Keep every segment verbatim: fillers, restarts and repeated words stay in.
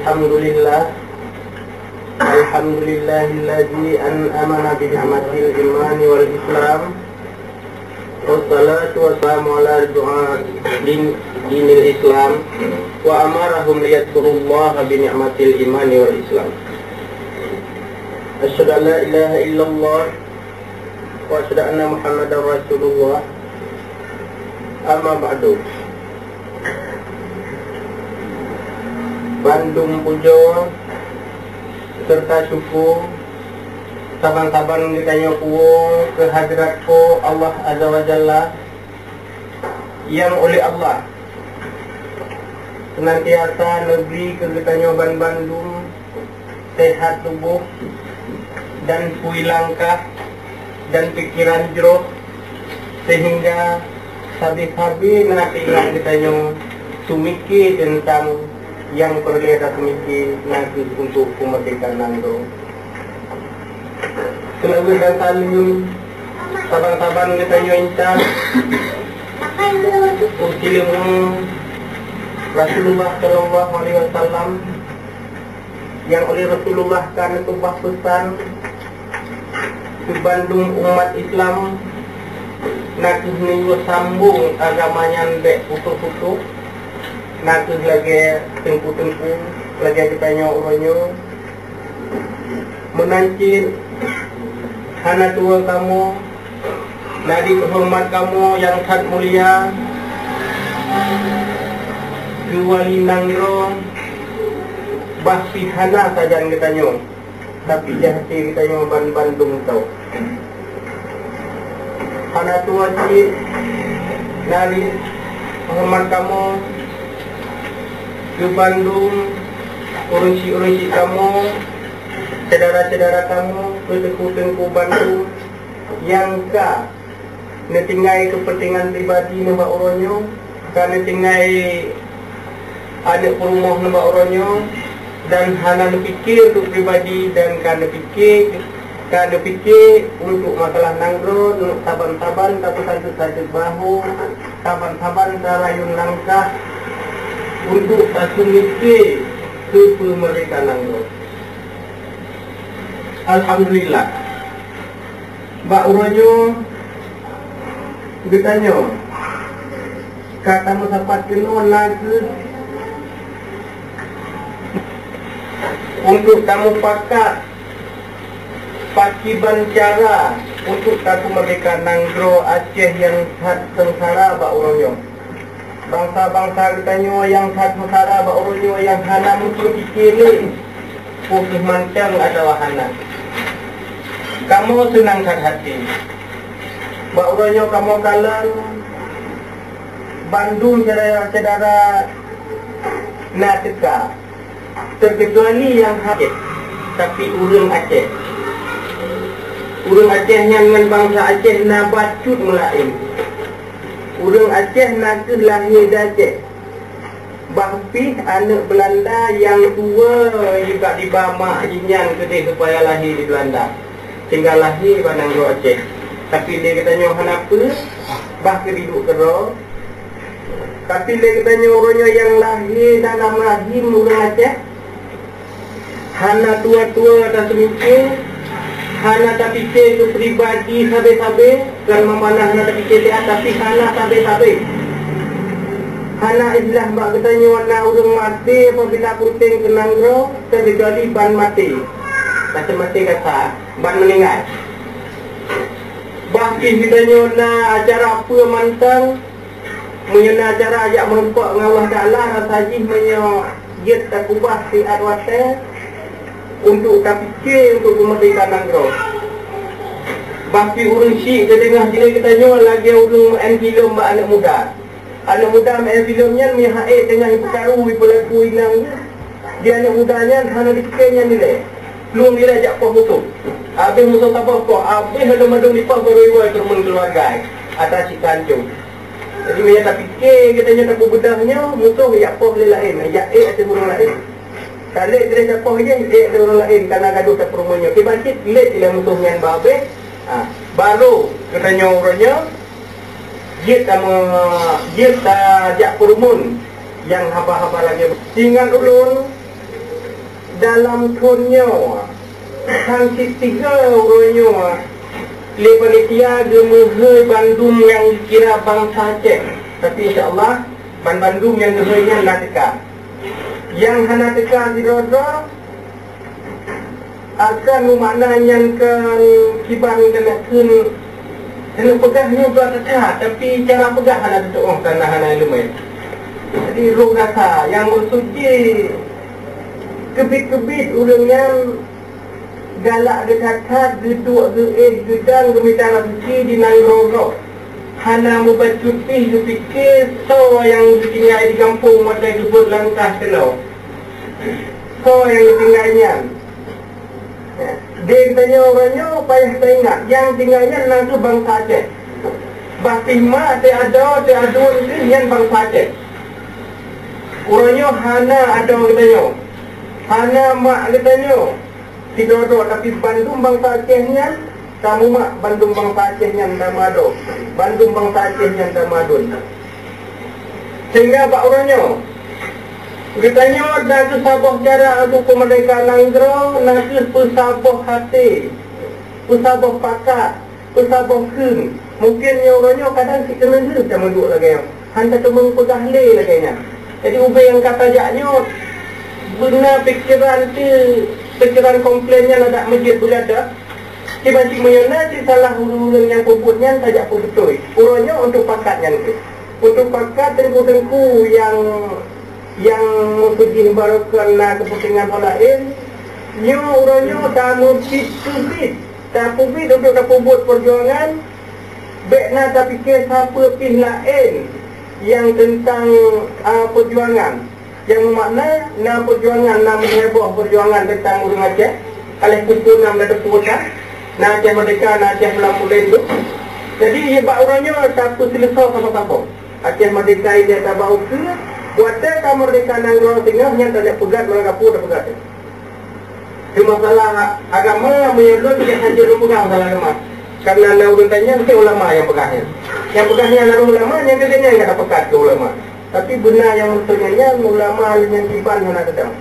Alhamdulillah. Alhamdulillahilladzi an'amana bi ni'matil imani wal islam. Wassalatu wassalamu ala du'a din, dinil islam. Wa amarahum liyadhkurullaha bi ni'matil imani wal islam. Asyhadu an la ilaha illallah wa asyhadu anna Muhammadar Rasulullah. Amma ba'du. Bandum pujoe serta syukur saban-saban geutanyoe puwoe keu hadrat Po Allah Azza wa Jalla nyang oleh Allah senantiasa neubri keu geutanyoe banbandum sehat tuboh dan pui langkah dan pikeran jroh, sehingga sabe-sabe na teuingat geutanyoe seumiké teuntang nyang peureulée taseumiké na kheueh untuk peumeurdeka nanggroe. Seulaweuet dan saleuem saban-saban geutanyoe intat u sileumeueng Rasulullah sallallahu alaihi wasallam, nyang oleh Rasulullah ka neupeugah peusan keu bandum umat Islam, na kheueh neuyue sambong agama nyan bék putôh-putôh, na kheueh lagée teungku-teungku, lagée geutanyoe uroe nyoe. Meunan cit hana tuwoe kamoe, na di peuhoreumat kamoe nyang that mulia, keu wali nanggroe, bah pih hana sajan geutanyoe, tapi di até geutanyoe banbandum tau. Hana tuwoe cit na di peuhoreumat kamoe keu bandum ureuëng syik-ureuëng syik kamoe, syedara-syedara kamoe, keu teungku-teungku bandum nyang ka neutinggai keupeuntengan pribadi nibak uroe nyoe, ka neutinggai aneuëk peurumoh nibak uroe nyoe, dan hana neupike untuk pribadi, dan ka neupike, ka neupike untuk masalah nanggroe, untuk saban-saban tapeusajeut-sajeut bahô, saban-saban tarayeuen langkah untuk taseumiké keu peumeurdeka nanggroe. Alhamdulillah. Bak uroe nyoe geutanyoe ka tameusapat keunoe na kheueh untuk tamupakat pakiban cara untuk tapeumeurdeka nanggroe Aceh nyang that seungsara bak uroe nyoe. Bansa-bansa geutanyoe nyang that seungsara bak uroe nyoe nyang hana meuteupike lé, peue kheueh mantong atawa hana. Kamoe seunang that até. Bak uroe nyoe kamoe kalon bandum syedara-syedara na teuka. Teukecuali nyang Aceh, tapi ureuëng Aceh. Ureuëng Aceh nyan ngon bansa Aceh na bacut meulaén. Ureuëng Aceh na kheueh lahé di Aceh. Bah pih aneuëk Beulanda nyang tuwoe jibak diba mak jih nyan keudeh supaya lahé di Beulanda, sehingga lahé bak nanggroe Aceh. Tapi lé geutanyoe hana peue, bah keu diduek keudroe. Tapi lé geutanyoe uroe nyoe nyang lahé dalam rahim ureuëng Aceh, hana tuwoe-tuwoe taseumiké, hana tapike keu pribadi sabe-sabe, kon meumana hana tapike siat, tapi hana sabe-sabe. Hana istilah bak geutanyoe na ureuëng maté apabila peunteng keu nanggroe, teukecuali ban maté. Maté-maté kasa, ban meuninggai. Bah pih geutanyoe na acara peue mantong, meunyoe na acara jak meurumpok ngon Allah Taala, rasa jih meunyoe jeuet takeubah siat watée untuk tapike untuk peumeurdeka nanggroe. Bah pih ureuëng syik teudeungoe jinoe geutanyoe lagée ureuëng meu'en filem bak aneuëk muda. Aneuëk muda meu'en filem nyan meuhai teungoh jipeukaru jipeulaku inong nyan. Di aneuëk muda nyan hana jipike nyan dilée. Plueng dilée jak poh musoh. Habéh musoh saboh poh, habéh ladôm-ladôm dipoh barô iwoe keu rumoh keuluwarga. Atra cit ka ancô. Jadi meunyoe tapike geutanyoe tapeubeudah nyoe, musoh jak poh lé laén, jak ék ateueh ureuëng laén. Ka lé dilée jak poh jih, ék ateueh ureuëng laén, kana gadoh tapeurumoh nyoe. Kiban cit lé ilée musoh nyan ba habéh, ha, barô geutanyoe uroe nyoe jeuet tameu-, jeuet tajak peurumoh nyang haba-haba lagée. Ingat ulôn, Dalam thon nyoe, han cit tiga uroe nyoe, lé panitia geumeuhôi bandum nyang kira bansa Aceh. Tapi insya Allah, ban bandum nyang geuhôi nyan na teuka. Nyang hana teuka sidroe-droe, akan meumakna nyan kan kiban keuneuk kheun, keuneuk peugah nyoe ba teuka, tapi cara peugah hana teutuoh karena hana ileumèe. Jadi, roh rasa nyang maksud jih keubiet-keubiet ureueng nyan galak geutat-that, geuduek geuéh, geudang geumita rasuci di nanggroe gob. Hana mubacut pih geupike soe nyang geutinggai di gampông watèe geubeuet langkah keunoe. Soe nyang geutinggai nyan? Di tanyoe uroe nyoe payah taingat, nyang tinggai nyan na kheueh bansa Aceh. Bah pih mak, teuh adoe, teuh aduen pih nyan bansa Aceh. Uroe nyoe hana adoe geutanyoe, hana mak geutanyoe sidroe-droe, tapi bandum bansa Aceh nyan tameumak, bandum bansa Aceh nyan tameuadoe, bandum bansa Aceh nyan tameuaduen. Sehingga bak uroe nyoe, geutanyoe na kheueh saboh cara untuk peumeurdeka nanggroe, na kheueh peusaboh até, peusaboh pakat, peusaboh kheun. Mungken nyoe uroe nyoe kadang cit keuneuk lheueh tameuduek lagèe nyoe, han tateumeung peugah lé lagèe nyan. Jadi, ubé nyang ka tajak nyoe, beuna pikeran teuh, pikeran komplain nyan adak meujeuet beulada. Kiban cit meunyoe na cit salah ureueng-ureueng nyang peubuet nyan tajak peubeutôi. Uroe nyoe untuk pakat nyan kheueh. Untuk pakat teungku-teungku nyang, nyang meupeujih barokon na keupeuntengan ho laén, nyoe uroe nyoe tameubiet keubiet, tapeubiet untuk tapeubuet peujuangan, bèk na tapike sapeue pih laén nyang teuntang, a, peujuangan. Nyang meumakna, na peujuangan, na meuheboh peujuangan teuntang ureueng Aceh, ka lheueh pukul nam na teupeue that, na Aceh Merdeka, na Aceh Pulang Pulen tu. Jadi, bak uroe nyoe tapeuseuleusoe saboh-saboh. Aceh Merdeka ilèe tabak ukeue, watèe ka merdeka nanggroe singoh nyan tajak peugah, meunyoe ka peue tapeugah. Cuma masalah agama, meunyoe lôn, jih hana lôn peugah masalah agama. Karena na ureueng tanyong, mesti ulama nyang peugah nyan. Nyang peugah nyan harôh ulama, nyang keuh nyan ka tapeugah keu ulama. Tapi beuna nyang meutunyok nyan, ulama nyang kiban hana teudong.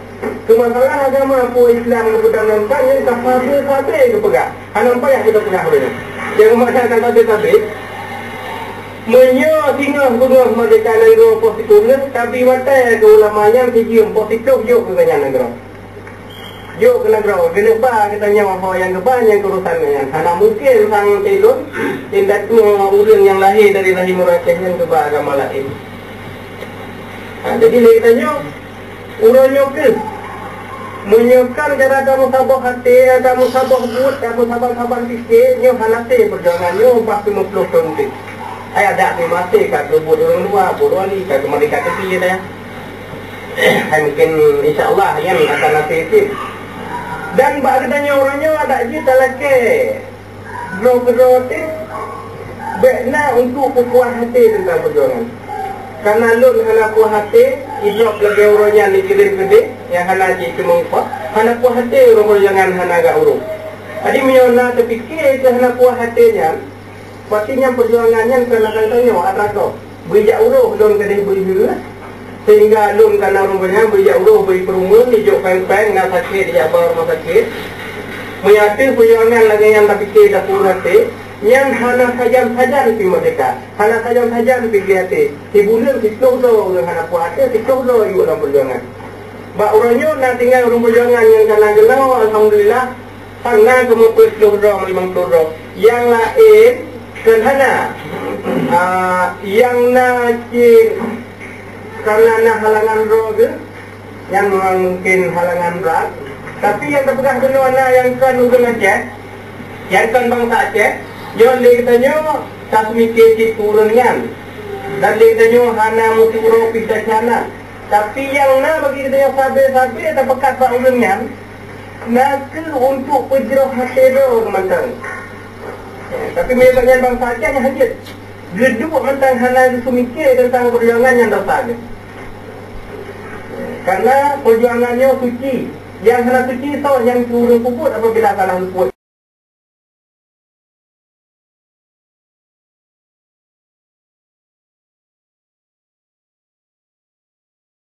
Cuma masalah agama, peue Islam geupeudong nyan, nyan ka sabe-sabe geupeugah. Hana payah geupeugah lé nyan. Nyang meumakna ka sabe-sabe, meunyoe singoh beungoh merdeka nanggroe poh sikureueng, tabi watèe keu ulama nyan sijeuem poh siplôh jok keu nyan nanggroe. Jok keu nanggroe, keuneuk ba geutanyoe ho nyang geuba nyang keurusan nyan. Hana mungken sang tilôn, indatu ureueng nyang lahé dari rahim ureueng Aceh nyan geuba agama laén. Ha, jadi lé geutanyoe, uroe nyoe kheueh, meunyoe kon cara tameusaboh até, tameusaboh buet, tameusaban-saban pike, nyoe hana sé peujuangan nyoe bah limong ploh thon teuh. Ai adak pih maté ka geubuet ureueng luwa, buet wali, ka geumerdeka teupi dah. Hai mungkin, insya Allah, nyan akan nasib cit. Dan bak geutanyoe uroe nyoe adak jih talakèe droe keudroe teuh, bèk na untuk peupuas até teuntang peujuangan. Karena lôn hana puas até, idrop lagèe uroe nyan ikirém keudéh, nyang hana jiteumeung upah, hana puas até ureueng peujuangan hana gak uroe. Jadi, meunyoe na teupike keu hana puas até nyan, Pasti nyang peujuangan nyan kon atra tanyoe, atra gob. Beujak uroe lôn keudéh beuheueh, sehingga lôn kana ureueng panyang beujak uroe bri peurumeuen, ijok péng-péng, na sakét ijak ba rumoh sakét. Meunyoe ateueh peujuangan lagèe nyan tapike tapeuureueng até, nyan hana sajan-sajan pih merdeka, hana sajan-sajan pih gleh até. Sibuleuen siplôh droe ureueng hana puas até, siplôh droe yuek lam peujuangan. Bak uroe nyoe na tinggai ureueng peujuangan nyang kana geunoe, alhamdulillah, Sang na keumeupeuet ploh droe, limong ploh droe. Nyang laén keu hana. Ah, nyang na cit karena na halangan droe geuh, nyan memang mungkin halangan brat. Tapi nyang teupeugah keunoe na nyang kon ureueng Aceh, nyang kon bansa Aceh, nyoe lé geutanyoe taseumiké cit keu ureueng nyan. Dan lé geutanyoe hana meusiuroe pih tacana. Tapi nyang na bagi geutanyoe sabe-sabe tapeukat bak ureueng nyan, Na kheueh untuk peujroh até droe mantong. Tapi meunyoe gobnyan bansa Aceh nyan hanjeuet. Geuduek mantong hana geuseumiké teuntang peujuangan nyan dosa geuh. Karena peujuangan nyoe suci. Nyang hana suci soe nyang ureueng peubuet apabila salah leupuet.